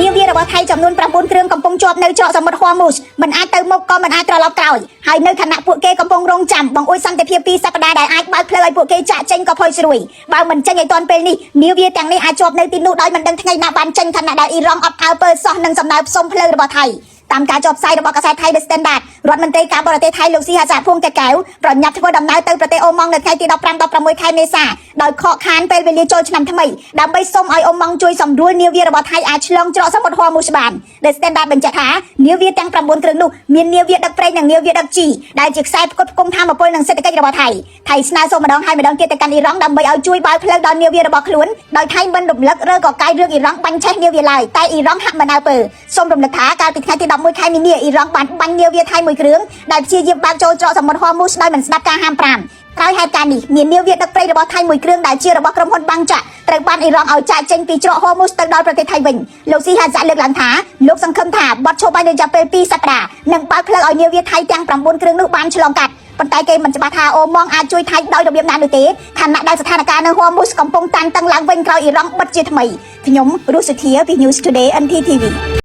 នាវារបស់ថៃចំនួន9គ្រឿងកំពុងជាប់នៅច្រកសមុទ្រហួមូសមិនអាចទៅមុខក៏មិនអាចត្រឡប់ក្រោយហើយនៅខណៈពួកគេកំពុងរងចាំបង្អួចសន្តិភាពពីសប្តាហ៍ដែលអាចបើកផ្លូវឲ្យពួកគេចាក់ចេញក៏ផុយស្រួយបើមិនចេញឲ្យទាន់ពេលនេះនាវាទាំងនេះអាចជាប់នៅទីនោះដោយមិនដឹងថ្ងៃណាបានចេញខណៈដែលអ៊ីរ៉ង់អត់អើពើសោះនឹងសំណើផ្សុំផ្លូវរបស់ថៃតាមការចុះផ្សាយរបស់កាសែតថៃ The Standard រដ្ឋមន្ត្រីការបរទេសថៃលោកស៊ីហាសាភួងកែកែវប្រញាប់ធ្វើដំណើរទៅប្រទេសអូម៉ង់នៅថ្ងៃទី15 16ខែមេសាដោយខកខានពេលវេលាចូលឆ្នាំថ្មីដើម្បីសុំឲ្យអូម៉ង់ជួយសម្រួលនាវារបស់ថៃអាចឆ្លងច្រកសមុទ្រហួមូសបាន The Standard បញ្ជាក់ថានាវាទាំង9គ្រឿងនោះមាននាវាដឹកប្រេងនិងនាវាដឹកជីដែលជាខ្សែផ្គត់ផ្គង់ថាមពលនិងសេដ្ឋកិច្ចរបស់ថៃថៃស្នើសុំម្ដងហើយម្ដងទៀតទៅកាន់អ៊ីរ៉ង់ដើម្បីឲ្យជួយបើកផ្លូវដល់នាវារបស់ខ្លួនដោយថៃមិនរំលឹកឬក៏កាយរឿងអ៊ីរ៉ង់បាញ់ឆេះនាវាឡើយតែអ៊ីរ៉ង់ហាក់មិនអើពើសូមរំលឹកថាកាលពីថ្ងៃទី11ខែមីនាអ៊ីរ៉ង់បានបាញ់នាវាថៃមួយគ្រឿងដែលព្យាយាមបើកចូលច្រកសមុទ្រហួមូសដោយមិនស្ដាប់ការហាមប្រាមក្រោយហេតុការណ៍នេះមាននាវាដឹកប្រេងរបស់ថៃមួយគ្រឿងដែលជារបស់ក្រុមហ៊ុនបាងចាក់ត្រូវបានអ៊ីរ៉ង់ឲ្យចាក់ចេញពីច្រកហូមូសទៅដល់ប្រទេសថៃវិញលោកស៊ីហាសាលើកឡើងថាលោកសង្ឃឹមថាបទឈប់បានរយៈពេល2សប្តាហ៍នឹងបើកផ្លូវឲ្យនាវាថៃទាំង9គ្រឿងនោះបានឆ្លងកាត់ប៉ុន្តែគេមិនច្បាស់ថាអូម៉ង់អាចជួយថៃដោយរបៀបណានោះទេខណៈដែលស្ថានភាពនៅហូមូសកំពុងតានតឹងឡើងវិញក្រោយអ៊ីរ៉ង់បិទជាថ្មីខ្ញុំរស់សុធាពី News Today NTTV។